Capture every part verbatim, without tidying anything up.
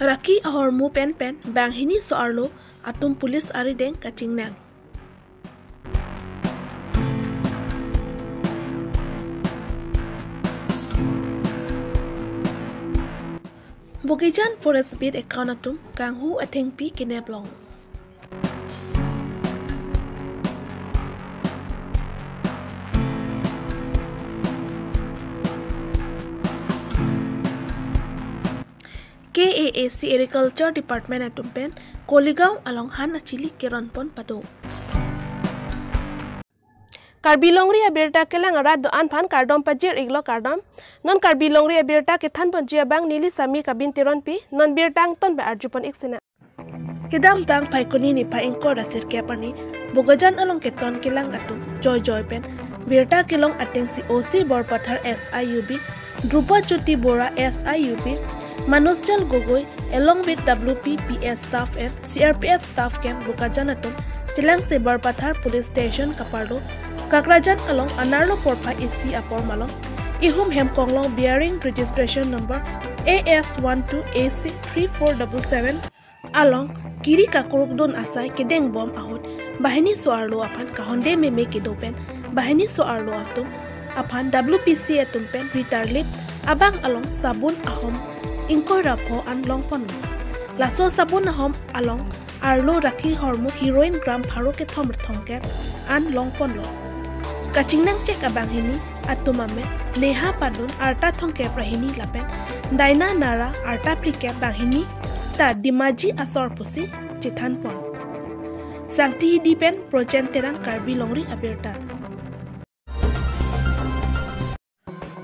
Rakhi ahormu pen pen banghini so-arlo atum police arideng kachingnang. Bokajan Forest Beat account atum kanghu athengpi keneplong. K A A C Agriculture Department atum pen Koligaon along han achili keronpon pado. Karbi Longri abirta kelang arat do-an aphan kardom pajir-iklo, kardom. Non Karbi Longri abirta kethanponji abang neli Sami Kabin Teronpi, non birta angton pen arjupon-ik sinang. Kedamtang Phaikuni niphai ingkoi ra sirkep arni Bokajan along keton kelang atum joijoi pen birta kelong atengsi O C Borpathar S I U B, Dhruba Jyoti Bora S I U B, Manojjal Gogoi along with W P P S staff and C R P F staff camp Bokajan atum chelangsi Borpathar Police Station kaparlo Kakrajan along anerlo porphai isi apor malom ihum hem konglong bearing registration number A S one two A C three four double seven along kiri kakuruk dun asai kedengbom ahut banghini so-arlo aphan kahonde meme kedo pen banghini so-arlo atum aphan W P C atum pen ritarlip abang along sabun ahom ingkoi ra pho an longponlo. Laso sabun ahom along arlo rakhi hormu heroin gram pharo kethom thomkep an longponlo. Kachingnang chek abanghini atum amen Neha Padun arta thomkep ra hini lapen Daina Nara arta phlikep banghini ta Dimaji asor pusi chethanpon. Sangti Hidi pen Projen Terang, Karbi Longri abirta.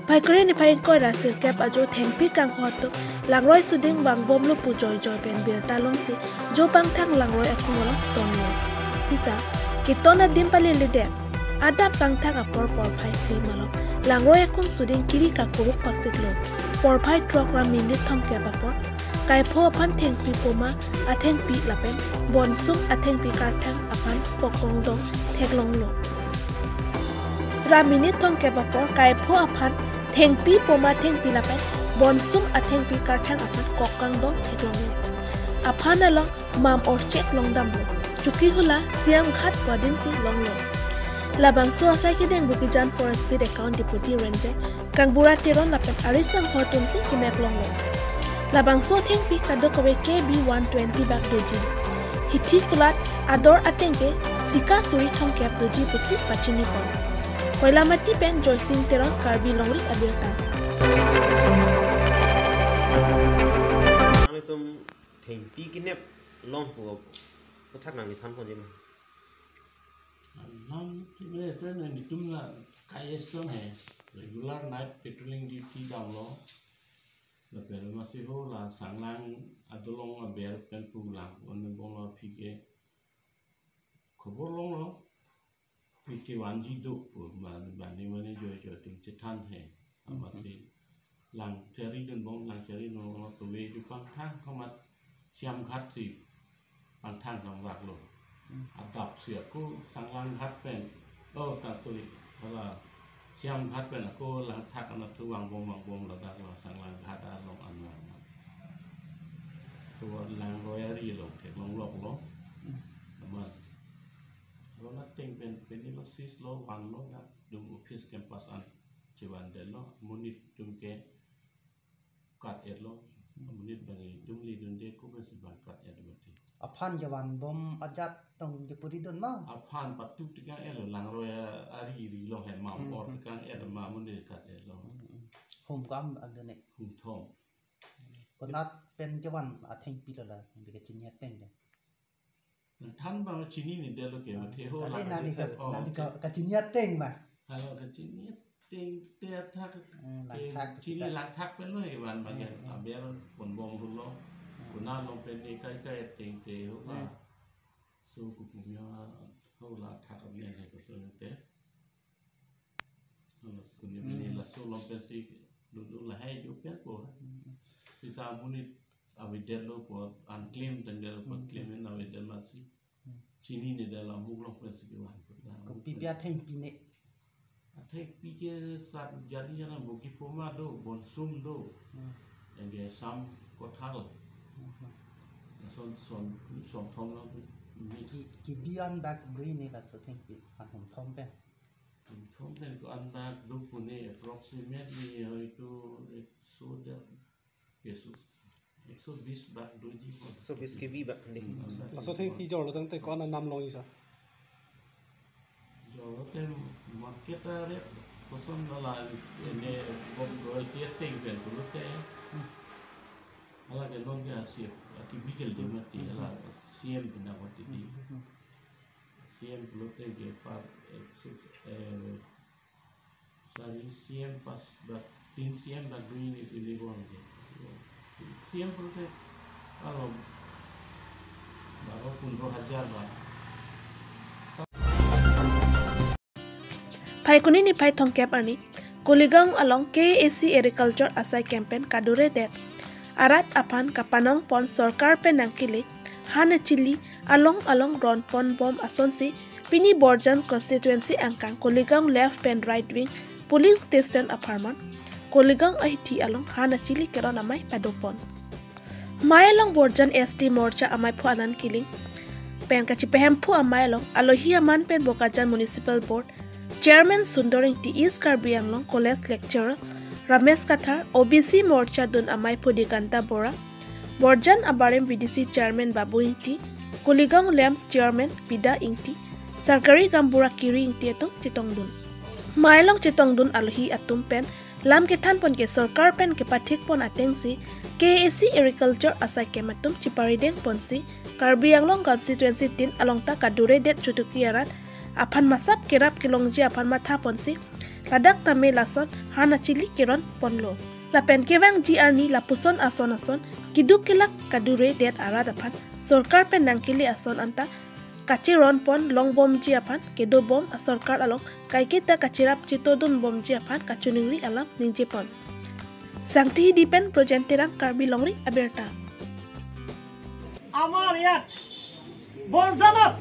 Phaikuni niphai ingkoi ra sirkep ajo thengpi kanghu atum langroi suding vangbomlo pu joijoi pen birta longsi jo pangthang langroi akung along tonlo. Sita keton adim paleledet adap pangthang apor porphai phli malom langroi akung suding kiri kakuruk pasiklo. Porphai throk ra minit thomkep apor kaipho aphan thengpi poma athengpi lapen bonsum athengpi karthang aphan kokongdong theklonglo. Ra minit thomkep apor kaipho aphan thengpi poma thengpi lapen bonsum athengpi karthang aphan kokongdong theklonglo. Aphan along mam orchek longdamlo. Chokihola Siamghat pu adimsi longlo. Labangso asai kedeng Bokajan Forest Beat account Deputy Ranger Kangbura Teron lapen ari sangho atumsi keneplonglo. Labangso athengpi kadokave K B one twenty bak doji. Hithi kulat ador ateng ke sika suri thomkep doji pusi pachinipon. Koilamati pen Joysing Teron, Karbi Longri abirta. Nanglitum thengpi kenep long pu aphuthak nangli thanponji ma? Alam keme pen nangtum la K S O he regular night patrolling duty damlo. Lapen masi ho la Sanglang adolong aber pen pu lang on bong lo aphi ke khobor longlo. P K one G do pu ma bani mane joijoi atum chethan he. Amatsi lang chari dunbom, lang chari dunbom, to ve ju pangthang komat Siamghat si pangthang nangvaklo. Hmm. Adap si ako Sanglang ghat pen. Oh, ta sorry. Hala Siamghat pen ako langthak anatthu vangbom vangbom ladak lo Sanglang ghat along anlo. To langroi ari along theklongloklo. Hmm. Amat ron ateng pen, pen ni lo six lo, one lo, na dum office campus an chevandetlo, monit atum ke kat-etlo, monit bang atum le dunde ko pensi bang kat-et mati. Aphan kevanbom ajat tong kepuri dun ma? Aphan patuk tekang-etlo, langroi ari ri lo he mam, hmm, or tekang-et ma monit kat-etlo. Hmm, hmm. Hum kam agane? Hum thom. Konat pen kevan athengpi lo la, hindi kachini ateng ke. Nangthan bang chinine detlo ke, ah, mathe ho tale lang nali ka, oh, nali ka, okay, kachini ateng ba. Halo kachini ateng te athak, hmm, ke langthak chini sita. Langthak pen lo ivan bang, hmm, ya, hmm, aber ponbom hulo. Hmm. Kuna long pen ni kai kai ateng te ho ba. Hmm. So kukumya ho la thak amen he ko so te. Halo kuni, hmm, ni laso long pensi duduk lahai ju pen po. Hmm. Sita monit avedetlo po, unclaim tangdetlo po, hmm, claim in avedet matsi. Hmm. Chinine detlo amuk long pensi kevan. Kopi pi athengpi ne? Athengpi ke sat jani jana bogi poma do, bonsum do. Hmm. Anke sam kothal. Lason son, son thom lo mix. Ki, kibi an bak lui ne laso thengpi, an hum thom pen. Hum thom pen ko an bak do pu ne approximately hoito ekso der, ekso, ekso bis bak doji ko. Ekso bis kibi bak de. Hmm, asa laso thengpi jorlo tangte ko-an anam longji sir? Jorlo te market a rate koson hala ene bom do ti ateng pen pulote. Hmm. Hala ke non ke asip, akibi ke le mati, hala C M pen ako titi. Hmm. C M pulote ke per, eh, sus-, eh, sari C M pas bak, tin C M bak dui ni pili bom ke. C M pulote alo baro pundro hajar bak. Phaikuni niphai thomkep arni Kuligaon along K A A C Agriculture Asai Camp pen kaduredet arat aphan kapanong pon sorkar pen nangkele han achili along along ron pon bom asonsi pini Borjan constituency angkang Kuligaon left pen right wing polling station apharman Kuligaon ahithi along han achili keron amei pado pon. Amei along Borjan S T Morcha ameiphu Anand Killing pen kachipehemphu amei along alohi aman pen Bokajan Municipal Board Chairman Sundor Ingti, East Karbi Anglong College Lecturer Ramesh Kathar, O B C Morcha dun ameiphu Diganta Bora, Borjan abarim V D C Chairman Babu Ingti, Kuligaon LAMPS Chairman Bida Ingti, Sarkari Gaonbura Kiri Ingti atum chetongdun. Amei along chetongdun alohi atum pen lam kethan pon ke sorkar pen kepathik pon atengsi K A A C Agriculture Asai Camp atum chiparideng ponsi Karbi Anglong constituency tin along ta kaduredet chutuki arat aphan masap kerap kelongji aphan matha ponsi ladak tame lason han achili keron ponlo. Lapen kevangji arni lapuson ason ason keduk kelak kaduredet arat aphan sorkar pen nangkele ason anta kacheron pon long bomji aphan kedo bom asorkar along kaiketa kacherap chetongdun bomji aphan kachiningri alam ningje pon. Sangti Hidi pen Projen Terang, Karbi Longri Abirta. আমাৰ ইয়াত বৰজানত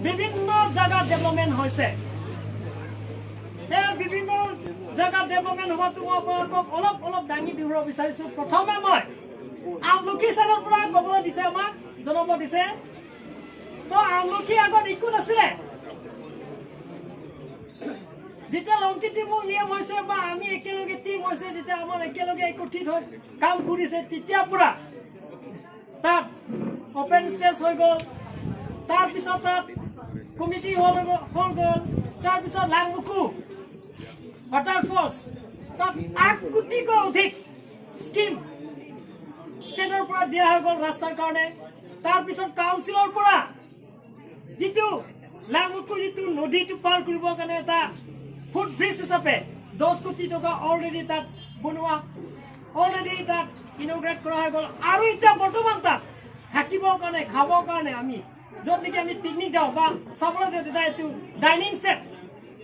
বিভিন্ন জাগাত ডেভেলপমেণ্ট হৈছে। সেই বিভিন্ন জাগাত ডেভেলপমেণ্ট হোৱাটো মই আপোনালোকক অলপ অলপ দাঙি ধৰিব বিচাৰিছোঁ। প্ৰথমে মই আমলখি ছাইডৰ পৰা ক'বলৈ দিছে, আমাক জনাব দিছে। তো আমলখি আগত একো নাছিলে। যেতিয়া লংকি টিপু ই এম হৈছে বা আমি একেলগে টিম হৈছে, যেতিয়া আমাৰ একেলগে একত্ৰিত হৈ কাম কৰিছে, তেতিয়াৰ পৰা তাত অপেন ষ্টেজ হৈ গ'ল, তাৰপিছত তাত কমিটি হল, হৈ গ'ল, তাৰপিছত লাংবুকু ৱাটাৰফলছ, তাত আঠ কোটিকৈ অধিক স্কিম ষ্টেটৰ পৰা দিয়া হৈ গ'ল ৰাস্তাৰ কাৰণে। তাৰপিছত কাউন্সিলৰ পৰা যিটো লাংবুকু যিটো নদীটো পাৰ কৰিবৰ কাৰণে এটা ফুট ব্ৰিজ হিচাপে দহ কোটি টকা অলৰেডি তাত বনোৱা, অলৰেডি তাত ইনগ্ৰেট কৰা হৈ গ'ল। আৰু এতিয়া বৰ্তমান তাত থাকিবৰ কাৰণে, খাবৰ কাৰণে আমি য'ত নেকি আমি পিকনিক যাওঁ বা চাবলৈ যাওঁ, তেতিয়া এইটো ডাইনিং ছেট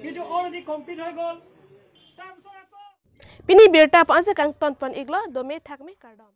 এইটো অলৰেডি কমপ্লিট হৈ গ'ল। তাৰপিছত আকৌ Pini birta pu-an si kangton pon iklo, dome thakme kardom.